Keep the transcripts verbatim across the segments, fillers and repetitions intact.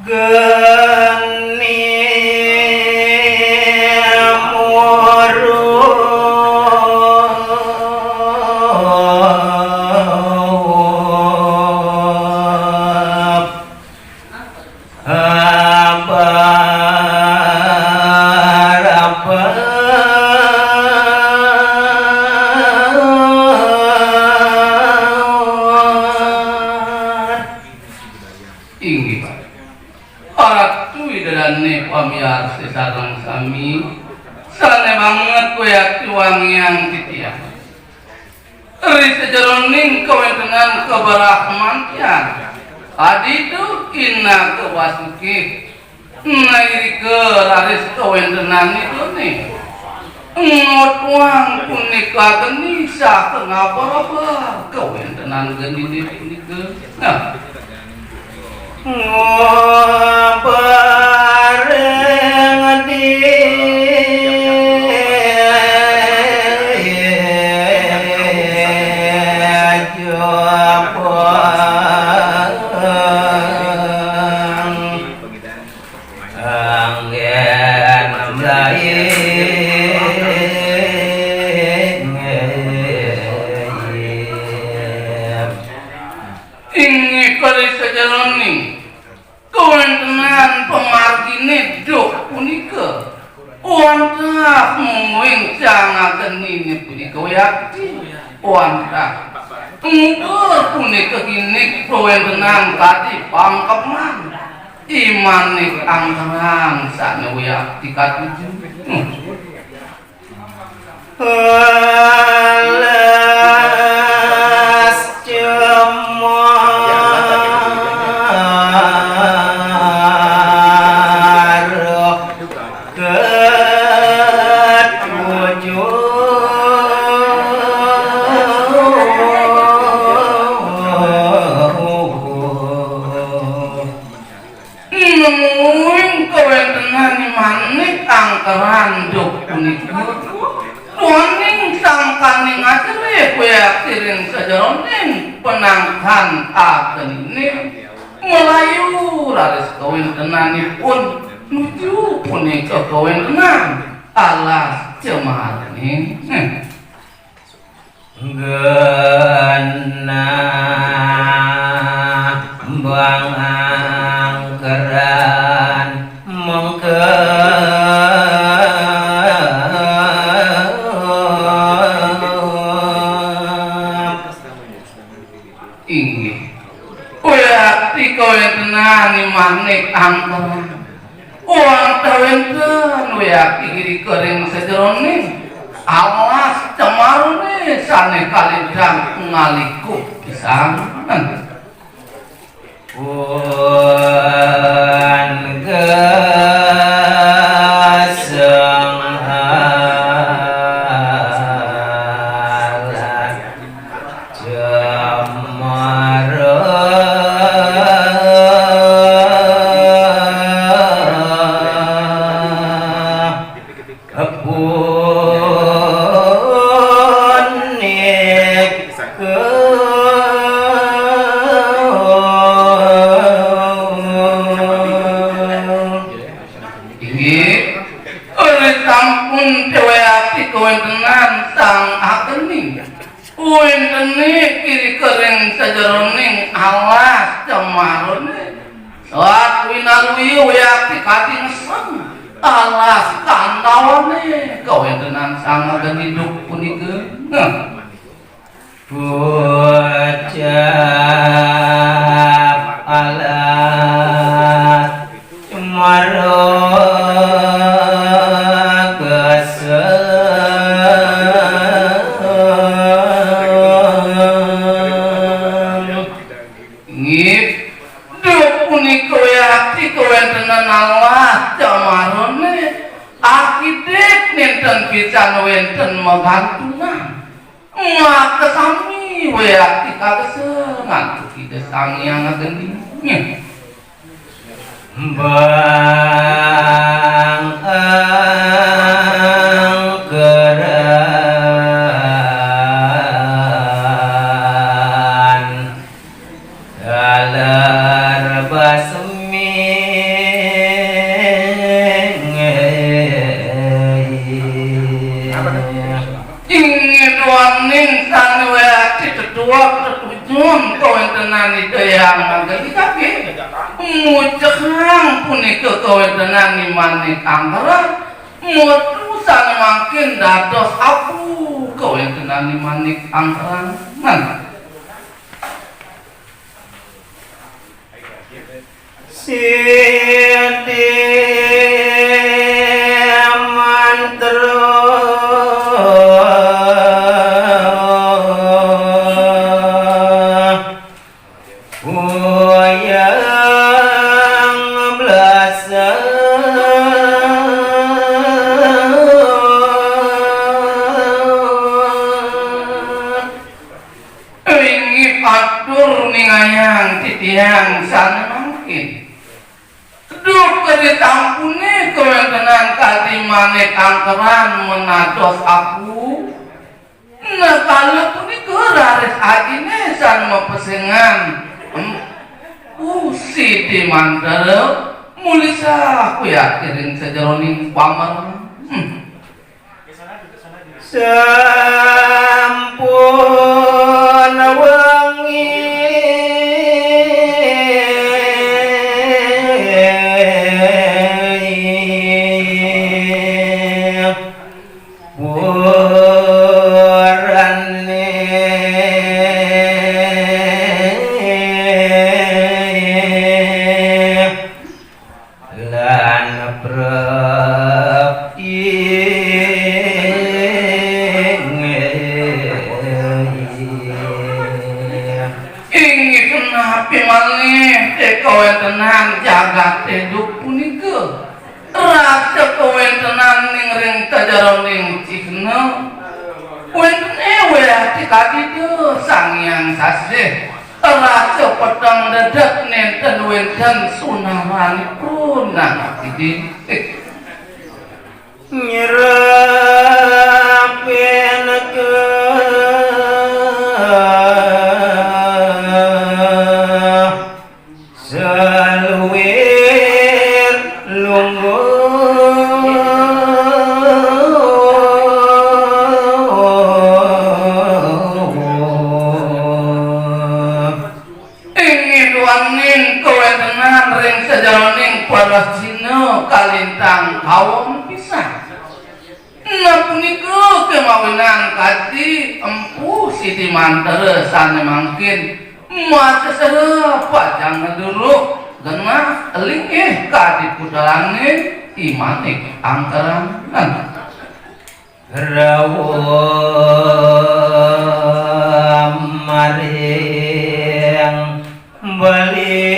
Geni murub. Abar, abar. Inggih, Pak. Ratu Ida Dané pamiarsa sareng sami, sané banget wiakti wangiang titiang. Ri sajeroning kawéntenan kabrahmanian, aditu Inaka Basuki, nairika raris kawéntenan idané. Ngotuang punika geni saha ngaba-ngaba kawéntenan geniné punika. Nah. Ngobareng di jabang. Anggén mlaing. Inggih kalih sajeroning kawéntenan pamarginé duh punika. Wantah mungguing sang ageniné punika wiakti. Wantah nguber punika ginik kawéntenan kadi pangkeman. Imané angkerang sané wiakti katuju. Hmm. Alas cemar ketujuh. Nemuin kawéntenan Ni Manik angkeran duh punika. Duaning sangkaning ajerih wiakti ring sajeroning panangkan ageniné, malayu raris kawéntenanipun nuju punika kawéntenan alas cemarané. Hmm. Genah bang angkeran mengkeb. Inggih. Wiakti kawéntenan Ni Manik angkeran. Wantah wénten wiakti irika ring sajeroning alas cemarané sané kalintang ngalikup pisan. Pun gesang alas cemara. Punika. Inggih, olih sampun déwékti kawéntenan sang ageni. Wéntené irika ring sajeroning alas cemarané. Saat winaluya wiakti kadi ngeseng alas kandawané kawéntenan sang ageni duh punika. Nah. Pucap alas cemara geseng. Inggih, duh punika wiakti kawéntenan alas cemarané, akidik nénten pisan wénten magantungan. Makasami wiakti kageseng antuk Ida Sang Hyang Ageni. Bang angkeran taler basmi. Tuak tetujun kawéntenan Ida Hyang Mangkadi kaki. Mucekang punika kawéntenan I Manik Angkeran. Mutu sané mangkin dados abu kawéntenan I Manik Angkeran. Nah. Siti mantra uyang blasa. Inggih atur ningayang titiang sané mangkin. Duh, kadi tampuné kawéntenan kadi Manik Angkeran menados aku. Nah, kala punika raris ajiné sané mapesengan. Em, Pusi di mantra mulisah kuyat ring sajeroning pamereng. Hmm. Sampun wengi purane. Lan prep ing. Inggih punapi malih té kawéntenan jagaté duk punika? Rasa kawéntenan ning ring sajeroning cihna. Wénten éwéh kadida Sang Hyang Sasih. Rasa peteng dedet nénten wénten sunaranipun nang akidin. Nyerapin ke saluir lungguh. Inggih duaning kawéntenan ring sajeroning parasina kalintang kawon pisan. Nah, punika kamawinan kadi Empu Siti Mantra sané mangkin maca sera pacang ngeduruk genah linggih kadi putrané I Manik Angkeran. Rauh maring bali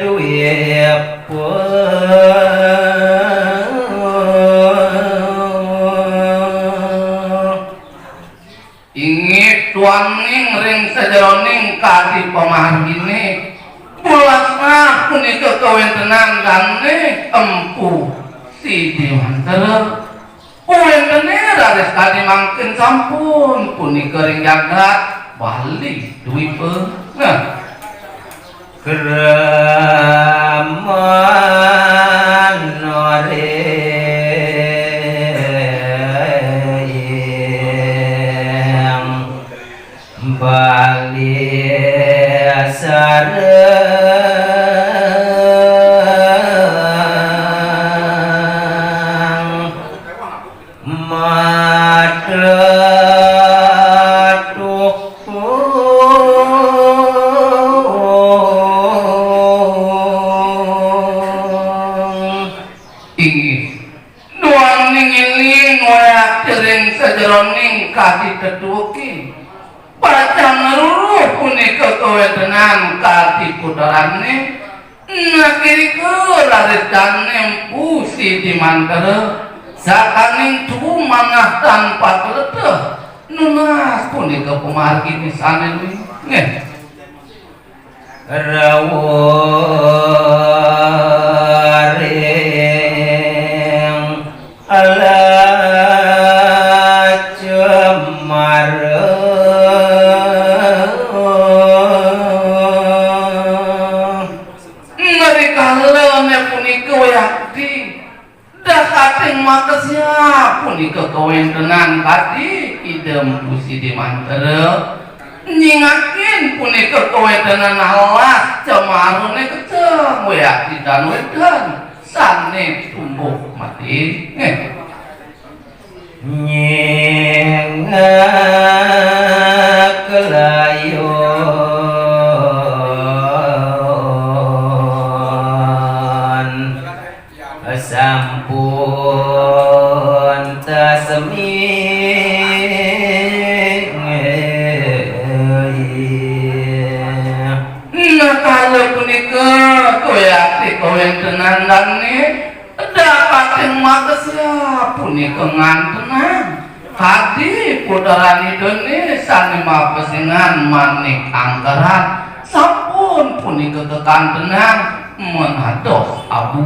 duwipun. Inggih duaning ring sajeroning kadi pamarginé, bulasna punika kawéntenan dané Empu Siti Mantra. Wéntené raris kadi mangkin sampun punika ring jagat Bali Dwipa. Nah. Kraman ring Bali sareng mata tukung. Inggih. Duaning éling wayah ring sajeroning kadi tetueké. Pacang ngruruh punika kawéntenan kadi putrané. Nah, irika raris dané Empu Siti Mantra sakaning tuwuh manah tan patleteh. Nunas punika pamarginé sané linggih. Rawuh ring lacemara. Ngrikalané punika wiakti. Dah kating makesiab punika kawéntenan kadi Ida Empu Siti Mantra nyingakin punika kawéntenan alas cemaruné keteng wéakti tan wénten sané tumbuh mati. Nyingak layun sampun tasmi. Nah, kala punika kawéakti kawéntenan dané dapating makesiab punika ngantenang. Kadi puteran Idané sané mapesengan Manik Angkeran sampun punika kakantenang menados abu.